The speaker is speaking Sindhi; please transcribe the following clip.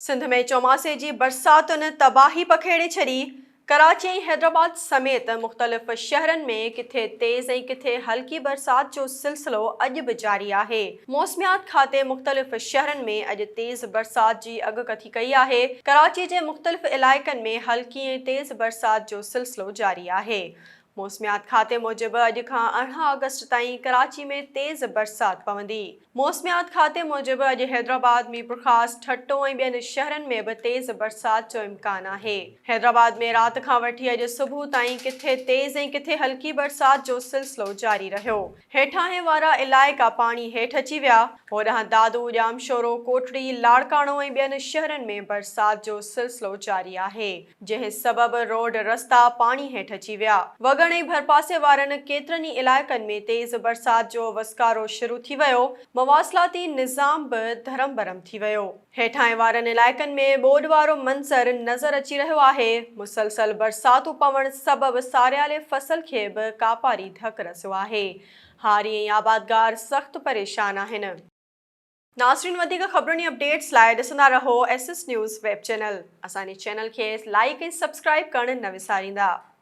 سنڌ ۾ چوماسي جي برساتن تباهي پکيڙي ڇڏي، ڪراچي ۽ حيدرآباد سميت مختلف شهرن ۾ ڪٿي تيز ۽ ڪٿي هلڪي برسات جو سلسلو اڄ به جاري آهي. موسميات کاتي مختلف شهرن ۾ اڄ تيز برسات جي اڳڪٿي ڪئي آهي، ڪراچي جي مختلف علائقن ۾ هلڪي ۽ تيز برسات جو سلسلو جاري آهي. موسميات کاتي موجب اڄ کان 18 آگسٽ تائين ڪراچي ۾ تيز برسات پوندي. موسميات کاتي موجب اڄ حيدرآباد، ميرپورخاص، ٺٽو ۽ ٻين شهرن ۾ به تيز برسات جو امڪان آهي. حيدرآباد ۾ رات کان وٺي اڄ صبح تائين ڪٿي تيز ۽ ڪٿي هلڪي برسات جو سلسلو جاري رهيو. هيٺاهين وارا علائقا پاڻي هيٺ اچي ويا. هوڏانهن دادو، ڄامشورو، ڪوٽڙي، لاڙڪاڻو ۽ ٻين شهرن ۾ برسات جو سلسلو جاري آهي. جنهن سبب روڊ رستا پاڻي هيٺ اچي ويا. وڳڻ ۽ ڀرپاسي وارن ڪيترن ئي علائقن ۾ تيز برسات جو وسڪارو شروع ٿي ويو، مواصلاتي نظام به درهم برهم ٿي ويو. هيٺاهين وارن علائقن ۾ ٻوڏ وارو منظر نظر اچي رهيو آهي، مسلسل برساتون پوڻ سبب ساريالي فصل کي به ڪاپاري ڌڪ رسيو آهي، هاري ۽ آبادگار سخت پريشان آهن. ناظرين وڌيڪ خبرن ۽ اپڊيٽس لاء ڏسندا رهو S S news web channel اسان جي چينل کي لائيڪ ۽ سبسڪرائيب ڪرڻ نه وساريندا.